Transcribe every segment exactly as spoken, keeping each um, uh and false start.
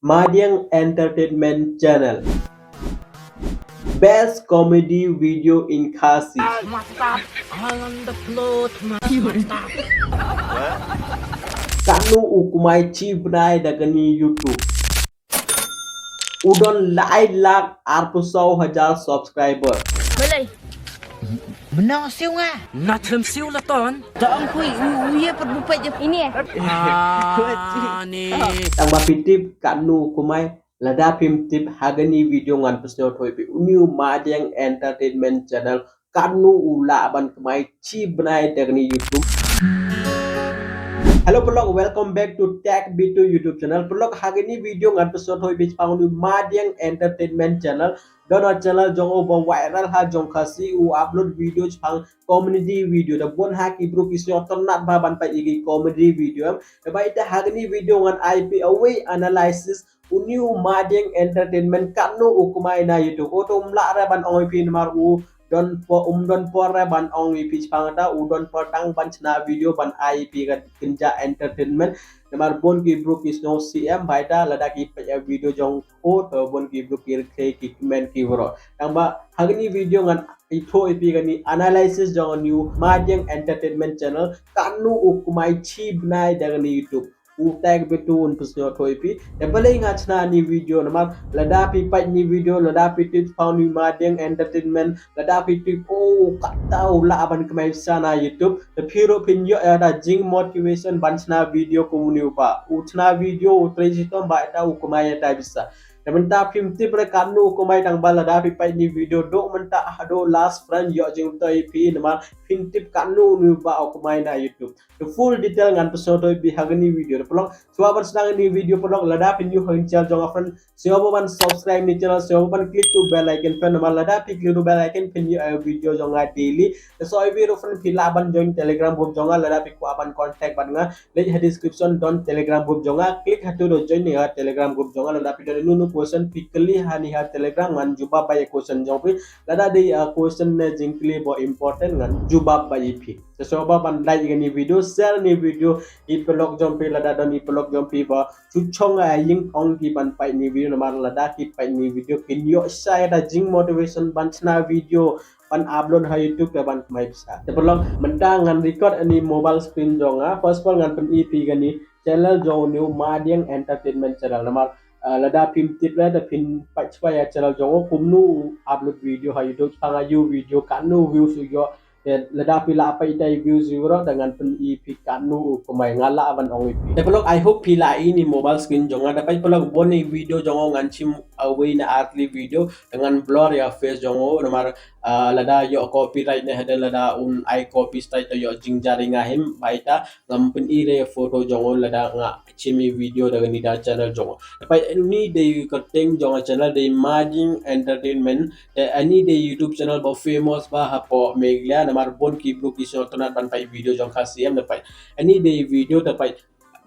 Madiang Entertainment Channel. Best comedy video in Khasi. Katno u kmai chi bnai da kani YouTube. U don lai lak arphew saw hajar subscriber. Balei? Bnong siu nga. Na thlem siu la ton. Tong kui u u ye pat bu pet je. Ini eh. Ah, ni. Tang ba phi tip katno u kmai, lada phim tip ha kani video ngan pynsngew thoi phi. Uni u Madiang Entertainment Channel katno u lah ban kmai chi bnai da kani YouTube. Hello paralok, welcome back to Tech B two YouTube channel. Paralok, ha kani video ngan pynsngew thoi phi shaphang uni u Madiang Entertainment Channel. Don ha channel jong u ba viral ha jong Khasi, u upload video shaphang comedy video. Da bun ha ki bru ki sngewtynnat ba ban peit ïa ki comedy video. Da ba ita ha kani video ngan ai phi a wei analysis uni u Madiang Entertainment katno u kmai na YouTube. U to um lah re ban ong ïa phi namar u don por, um don por re ban ong ïa phi shaphang kata, u don por tang ban shna video ban ai ïa phi ka kynja entertainment. Namar bun ki bru ki sngew C M ba ita lada ki peit ïa video jong u, to bun ki bru ki rkhie ki kmen ki wroh. Tang ba ha kani video ngan ïathuh ïa phi kani analysis jong uni u Madiang Entertainment Channel katno u kmai chi bnai da kani YouTube. U Tech B two un pynsngew thoi phi. Te balei nga shna ni video namar lada phi peit ni video, lada phi tip shaphang uni u Madiang Entertainment, lada phi tip, oh, kata u lah ban kmai pisa na YouTube. Te phi ruh phin ïoh ïa da jing motivation ban shna video kum uni u ba. U shna video u trei shitom ba ita u kmai ïa da pisa. Te mynta phim tip re katno u kmai tang ba lada phi peit ni video, duh mynta haduh last friend ïoh jingmyntoi phi namar phin tip katno uni u ba u kmai na YouTube. The full detail ngan pynsngew thoi phi ha kani video. Te paralok, shuwa ban sdang kani video paralok, lada phi new ha kani channel jong nga friend, shuwa ban subscribe ni channel, shuwa ban click to bell icon friend, namar lada phi click to bell icon phin ïoh ïa video jong nga daily. Te shuwa ïa video friend phi lah ban join Telegram group jong nga, lada phi kwah ban contact bad nga, link ha description don Telegram group jong nga, click hato to join ni ha Telegram group jong nga, lada phi don inu inu question phi kylli ha ni ha Telegram ngan jubab bha ïa question jong phi, lada dei, uh, question ne jingkylli ba important ngan jubab bha ïa phi. Te shuwa ban like ïa kani video, share ni video, i paralok jong phi lada don i paralok jong phi ba shu chong ïa ïing ong ki ban peit ni video namar lada ki peit ni video kin ïoh shai da jing motivation ban shna video ban upload ha YouTube te ban kmai pisa. Te paralok mynta ngan record ani mobile screen jong nga. First of all ngan pyni phi kani channel jong uni u Madiang Entertainment Channel namar, uh, lada phim tip re te phin peit shwa ïa channel jong u kumno u upload video ha YouTube, shaphang ïa u video katno views u ïoh. Te lada phi lah peit ita i views ïa u ruh te ngan pyni phi katno u kmai, nga lah ban ong ïa phi. Te paralok, I hope phi lah i ni mobile screen jong nga. Te peit paralok bun i video jong u ngan shim away na ar tylli video te ngan blur ïa face jong u namar, ah, lada ïoh copyright ne hadan lada un ai copy strike te ïoh jingjar ïa nga hi ba ita ngam pyni re photo jong u lada nga shim i video da kani da channel jong u. Te peit ani dei kyrteng jong channel dei Madiang Entertainment. Te ani dei YouTube channel ba famous bha hapoh Meghalaya namar bun ki bru ki sngewtynnat ban peit video jong Khasi em. Te peit ani dei video te peit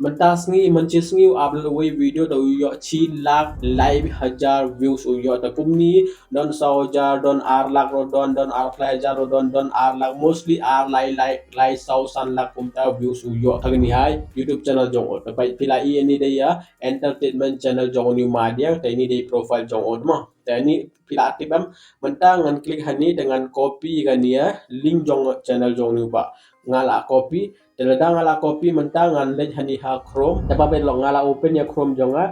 mynta sngi mynta sngi u upload wei video te u ïoh shi lak lai hajar views u ïoh. Te kumne don saw hajar, don ar lak ruh don, don ar lai hajar ruh don, don ar lak, mostly ar lai lai lai saw san lak kumta views u ïoh ha kani hai YouTube channel jong u. Te peit phi lah i ani dei ïa entertainment channel jong uni u Madiang, te ani dei profile jong u mo. Te ani phi lah tip em, mynta ngan click hani te ngan copy kani ïa link jong channel jong uni u ba. Nga lah copy, te lada nga lah copy mynta ngan leit hani ha Chrome. Te paralok nga lah open ïa Chrome jong nga.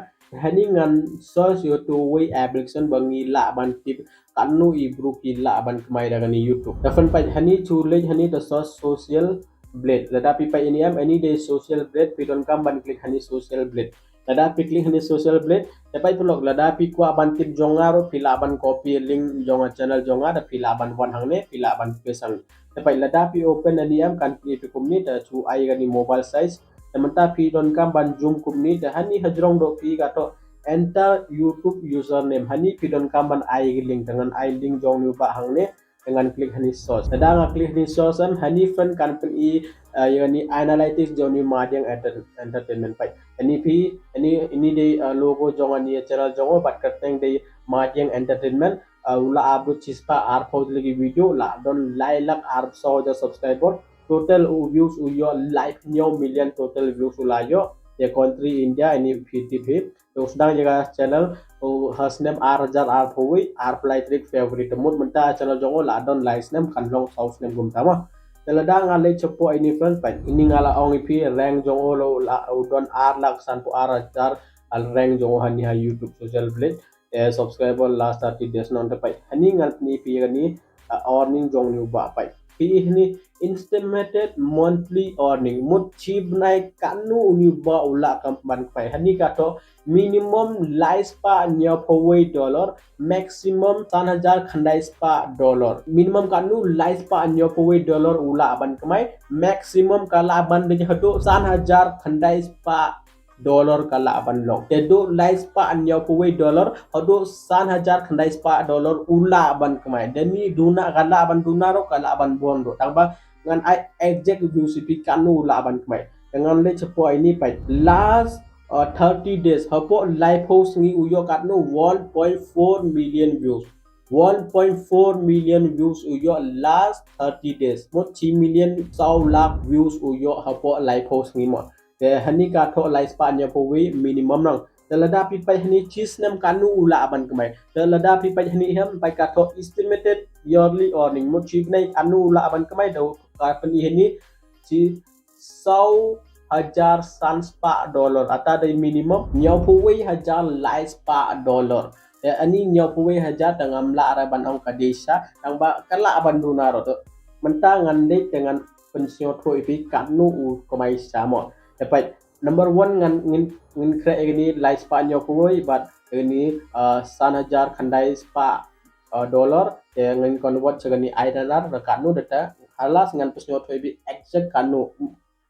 Hani ngan search ïa utu wei application ba ngi lah ban tip katno i bru ki lah ban kmai da kani YouTube. Te phin peit hani, shu leit hani te search Social Blade. Lada phi peit ini em, ini dei Social Blade, phi donkam ban click hani Social Blade. Lada phi click hani Social Blade, te peit paralok, lada phi kwah ban tip jong nga ruh phi lah ban copy link jong channel jong nga, te phi lah ban wan hangne, phi lah ban paste hangne. Te peit lada phi open ani em kan phi phi kumne, te shu ai kani mobile size. Te mynta phi donkam ban zoom kumne, te hani hajrong doh phi kato enter YouTube username. Hani phi donkam ban ai link, te ngan ai link jong uni u ba hangne. Te ngan click hani search. Te lada nga click hani search em, hani phin kan pyni, eh, ïa kani analytics jong uni u Madiang Enter-, Entertainment peit. Hani phi, hani, ini dei, eh, logo jong kani channel jong u, bad kyrteng dei Madiang Entertainment, eh, u la upload shispah arphew tylli ki video, la don lai lak arphew saw hajar subscriber. Total u views u ïoh lai hynñiew million total views u la ïoh. Ïa country India, ini phi tip hi. Te u sdang ïa ka channel u ha snem ar hajar arphew wei, arphew lai tarik February. Te mut mynta channel jong u la don lai snem, kan long saw snem kumta mo. Te lada nga leit shapoh ine friend, peit, ine nga la ong ïa phi rank jong u la u don ar lak sanphew ar hajar rank jong u hani ha YouTube Social Blade. Te subscriber last thirty days nong, te peit hani ngan pyni ïa phi kane, uh, earning jong une u bah, peit. Phi hani estimated monthly earning, mut shi bnai katno une u bah u lah ban kmai. Hani ka thoh minimum lai spah hynñiewphew wei dollar, maximum san hajar khyndai spah dollar. Minimum katno? Lai spah hynñiewphew wei dollar u lah ban kmai, maximum ka lah ban dei haduh san hajar khyndai spah dollar ka lah ban long. Te haduh lai spah hynñiewphew wei dollar haduh san hajar khyndai spah dollar u lah ban kmai. Dei ni duna, ka lah ban duna ruh, ka lah ban bun ruh. Tang ba ngan ai exact views ïa phi katno u lah ban kmai. Te ngan leit shapoh ine, peit, last, uh, thirty days, hapoh laiphew sngi u ïoh katno? One point four million views. One point four million views u ïoh last thirty days. Mut shi million saw lak views u ïoh hapoh laiphew sngi mo. Te hani ka thoh lai spah hynñiewphew wei minimum nong. Te lada phi peit hani shi snem katno u lah ban kmai. Te lada phi peit hani hem, peit ka thoh estimated yearly earning, mut shi bnai katno u lah ban kmai, da ka pyni hani shi saw hajar san spah dollar. Ata dei minimum hynñiewphew wei hajar lai spah dollar. Te ani hynñiewphew wei hajar te ngam lah re ban ong ka dei sha, tang ba ka lah ban duna ruh. Te mynta ngan leit te ngan pynsngewthuh ïa phi katno u kmai sha mo. Te peit, number one ngan, ngin, ngin khreh ïa kane lai spah hynñiewphew wei bad ïa kane, uh, san hajar khyndai spah, uh, dollar. Te ngin convert sha kane I N R da katno, da te ha last ngan pynsngewthuh ïa phi exact katno.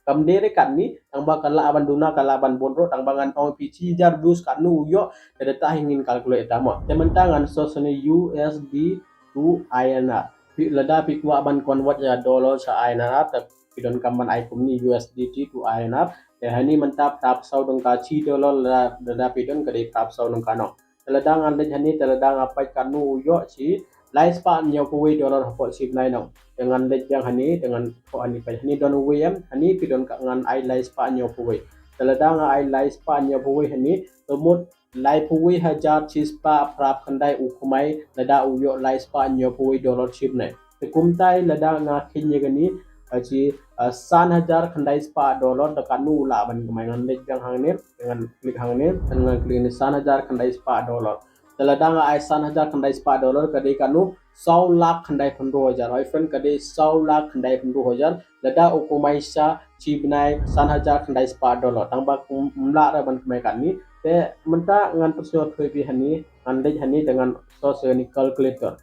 Kam dei re katne, tang ba ka lah ban duna, ka lah ban bun ruh. Tang ba ngan ong ïa phi shi hajar views katno u ïoh, te da te hi ngin calculate ïa ta mo. Te mynta ngan search shane U S D to I N R. Phi, lada phi kwah ban convert ïa dollar sha I N R, te phi donkam ban ai kumne, U S D T to I N R. Te hani mynta phra phew saw tyngka shi dollar, lada, lada phi don ka dei phra phew saw tyngka nong. Te lada ngan leit hani, te lada nga peit katno u ïoh shi lai spah hynñiewphew wei dollar hapoh shi bnai nong. Te ngan leit biang hani, te ngan thoh hani, peit hani don uwei em, hani phi don ka, ngan ai lai spah hynñiewphew wei. Te lada nga ai lai spah hynñiewphew wei hani, te mut laiphew wei hajar shi spah phra phew khyndai u kmai lada u ïoh lai spah hynñiewphew wei dollar shi bnai. Te kumta lada nga kheiñ ïa kane, ah, shi, ah, san hajar khyndai spah dollar, da katno u lah ban kmai. Ngan leit biang hangne, ngan click hangne, ngan click ni san hajar khyndai spah dollar. Te lada nga ai san hajar khyndai spah dollar ka dei katno? Saw lak khyndai phew hynriew hajar. Hoi friend, ka dei saw lak khyndai phew hynriew hajar lada u kmai sha shi bnai san hajar khyndai spah dollar. Tang ba kum, ym lah re ban kmai katne. Te mynta ngan pynsngewthuh ïa phi hani, ngan leit hani te ngan search ïa kane calculator.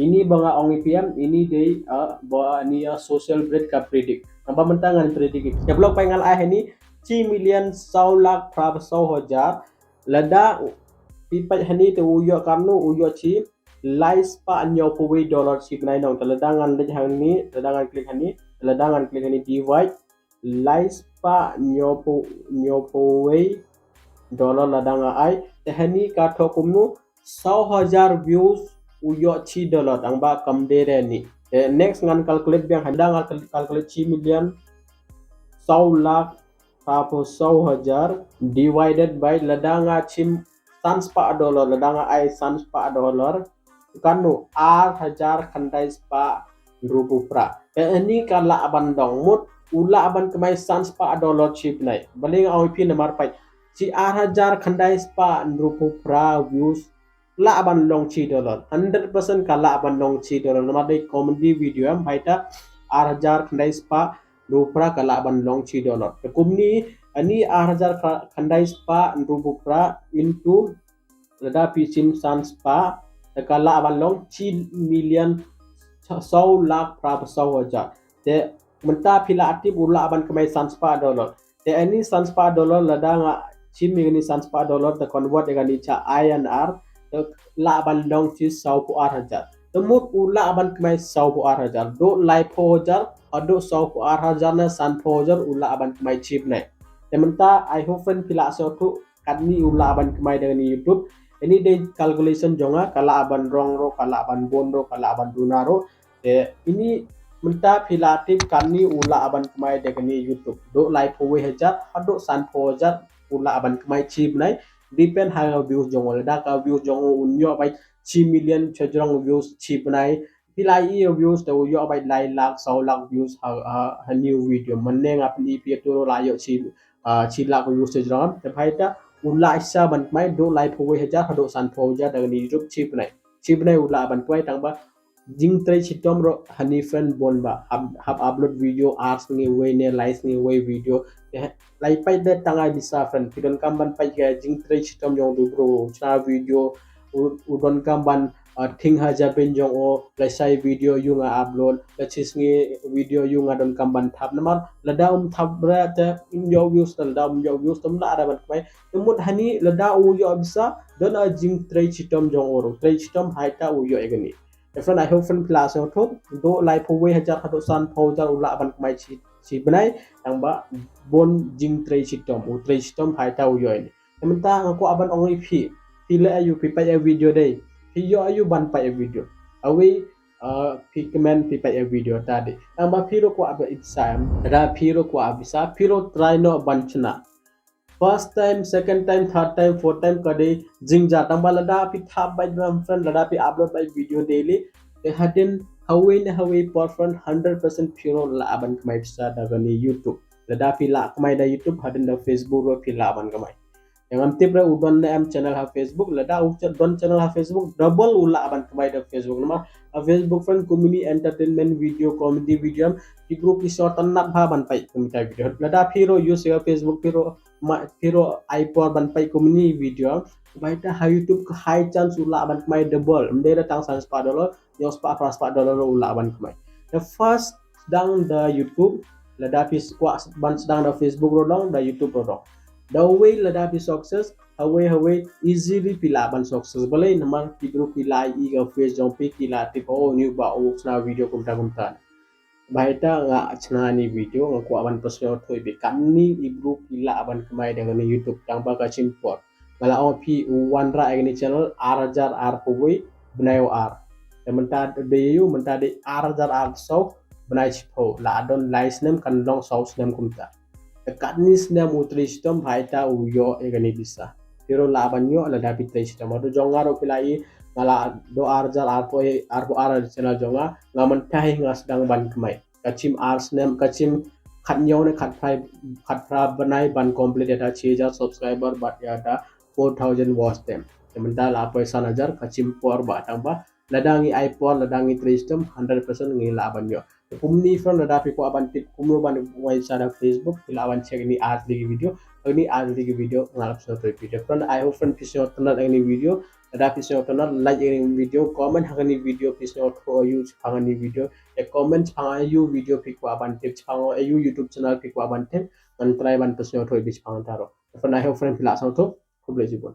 Ini ba nga ong ïa phi em, ini dei, ah, ba ini ïa Social Blade ka predict. Tang ba mynta ngan predict. Te block pai ngan ai hani shi million saw lak phra phew saw hajar. Lada phi peit hani te u ïoh katno? U ïoh shi lai spah hynñiewphew wei dollar shi bnai nong. Te lada ngan leit hani, te lada ngan click hani, te lada ngan click hani divide lai spah hynñiewphew, hynñiewphew wei dollar lada nga ai. Te hani ka thoh kumno? Saw hajar views u ïoh shi dollar, tang ba kam dei re ni. Te next ngan calculate biang, lada ngan cal-, calculate shi million saw lak phra phew saw hajar divided by, lada nga shim san spah dollar, lada nga ai san spah dollar, katno? Ar hajar khyndai spah hynriewphew phra. Te ani ka lah ban long, mut u lah ban kmai san spah dollar shi bnai. Balei nga ong ïa phi? Namar peit, shi ar hajar khyndai spah hynriewphew phra views lah ban long shi dollar. Hundred percent ka lah ban long shi dollar. Namar dei comedy video em, hynrei ar hajar khyndai spah hynriewphew phra ka lah ban long shi dollar. Te kumne, ani ar hajar kha-, khyndai spah hynriewphew phra into, lada phi shim san spah, te ka lah ban long shi million saw lak phra phew saw hajar. Te mynta phi la tip u lah ban kmai san spah dollar. Te ani san spah dollar lada nga shim ïa kane san spah dollar te convert ïa kane sha I N R, te lah ban long shi saw phew ar hajar. Te mut u lah ban kmai saw phew ar hajar. Duh lai phew hajar haduh saw phew ar hajar ne san phew hajar u lah ban kmai shi bnai. Te mynta I hope friend phi la sngewthuh katne u lah ban kmai da kane YouTube. Ini dei calculation jong nga, ka lah ban rong ruh, ka lah ban bun ruh, ka lah ban duna ruh. Te ini mynta phi la tip katne u lah ban kmai da kane YouTube. Duh lai phew wei hajar haduh san phew hajar u lah ban kmai shi bnai. Depend ha ka views jong u, lada ka views jong u un ïoh beit shi million shajrong views shi bnai, phi la ïoh views te u ïoh beit lai lak saw lak views ha, ha, ha new video. Mynne nga pyni phi ïa tu ruh la ïoh shi, ah, shi lak views shajrong. Te bha ïa ta u lah shisha ban kmai, duh laiphew wei hajar haduh sanphew hajar da kane YouTube shi bnai. Shi bnai u lah ban kmai tang ba jingtrei shitom ruh hani friend bun ba hap, hap upload video ar sngi wei ne lai sngi wei video. Te lai peit de tang ai bisa friend. Phi donkam ban peit ka jingtrei shitom jong u bro. Chna video u, u donkam ban, ah, thing ha jabieng jong u, lashai video ïoh nga upload, la shi sngi video ïoh nga donkam ban thap namar lada um thap re te um ïoh views, lada um ïoh views te um lah re ban kmai. Te mut hani lada u ïoh bisa don a jingtrei shitom jong u ruh. Trei shitom ha ita u ïoh ïa kane. Te friend, I hope friend phi la sngewthuh. Duh laiphew wei hajar haduh sanphew hajar u lah ban kmai shi, shi bnai tang ba bun jingtrei shitom, u trei shitom ha ita u ïoh ïa kane. Te mynta nga kwah ban ong ïa phi, phi leh aïu phi peit ïa video dei, phi ïoh aïu ban peit ïa video? Awei, ah, phi kmen phi peit ïa video ta dei. Tang ba phi ruh kwah ba ïa bisa em, lada phi ruh kwah bisa, phi ruh try noh ban chna. First time, second time, third time, fourth time ka dei jingjia. Tang ba lada phi thap beit ba em friend, lada phi upload beit video daily, te hadien hawei ne hawei por friend, hundred percent phi ruh lah ban kmai pisa da kane YouTube. Lada phi lah kmai da YouTube, hadien da Facebook ruh phi lah ban kmai. Ïa ngam tip re u don ne em channel ha Facebook, lada u ch-, don channel ha Facebook, double u lah ban kmai da Facebook. Namar ha Facebook friend, comedy, entertainment video, comedy video em, ki bru ki sngewtynnat bha ban peit kumta video. Lada phi ruh use ïa Facebook, phi ruh ma, phi ruh ai por ban peit kumne video, ba ita ha YouTube ka high chance u lah ban kmai double. Ym dei da tang san spah dollar, hynñiew spah, phra spah dollar u lah ban kmai. The first sdang da YouTube, lada phi kwah ban sdang da Facebook ruh long, da YouTube ruh long. Da uwei lada phi success, hawei hawei easily phi lah ban success. Balei? Namar ki bru ki la ïohi ka face jong phi, ki la tip, oh, une u bah u chna video kumta kumta. Bha ita nga chna ïa kane video, nga kwah ban pynsngewthuh ïa phi katne i bru ki lah ban kmai da kane YouTube tang ba ka shim por. Nga la ong phi u wanrah ïa kane channel ar hajar arphew wei bnai u ar. Te mynta dei ïa u, mynta dei ar hajar arphew saw bnai shiphew, la don lai snem, kan long saw snem kumta. Te katne snem u trei shitom, bha ita u ïoh ïa kane pisa. Phi ruh lah ban ïoh lada phi trei shitom. Haduh jong nga ruh phi la ïohi, nga la duh ar hajar arphew, arphew ar channel jong nga, nga mynta hi nga sdang ban kmai. Ka shim ar snem, ka shim khathynñiew ne khatphra, khatphra bnai ban complete ïa ta shi hajar subscriber bad ïa ta four thousand watch time. Te mynta la poi san hajar, ka shim por bha tang ba lada ngi ai por, lada ngi trei shitom, hundred percent ngi lah ban ïoh. Kumne friend, lada phi kwah ban tip kumno ban wai sa da Facebook, phi lah ban check ïa kine ar tylli ki video. Ïa kine ar tylli ki video nga la pynsngewthuh ïa phi. Friend, I hope friend phi sngewtynnat ïa kine video. Lada phi sngewtynnat, like ïa kine video, comment ha kane video phi sngewthuh aïu shaphang kane video. Ïa comment shaphang aïu video phi kwah ban tip, shaphang aïu YouTube channel phi kwah ban tip. Ngan try ban pynsngewthuh ïa phi shaphang ta ruh. Friend, I hope friend phi la sngewthuh. Khublei shibun.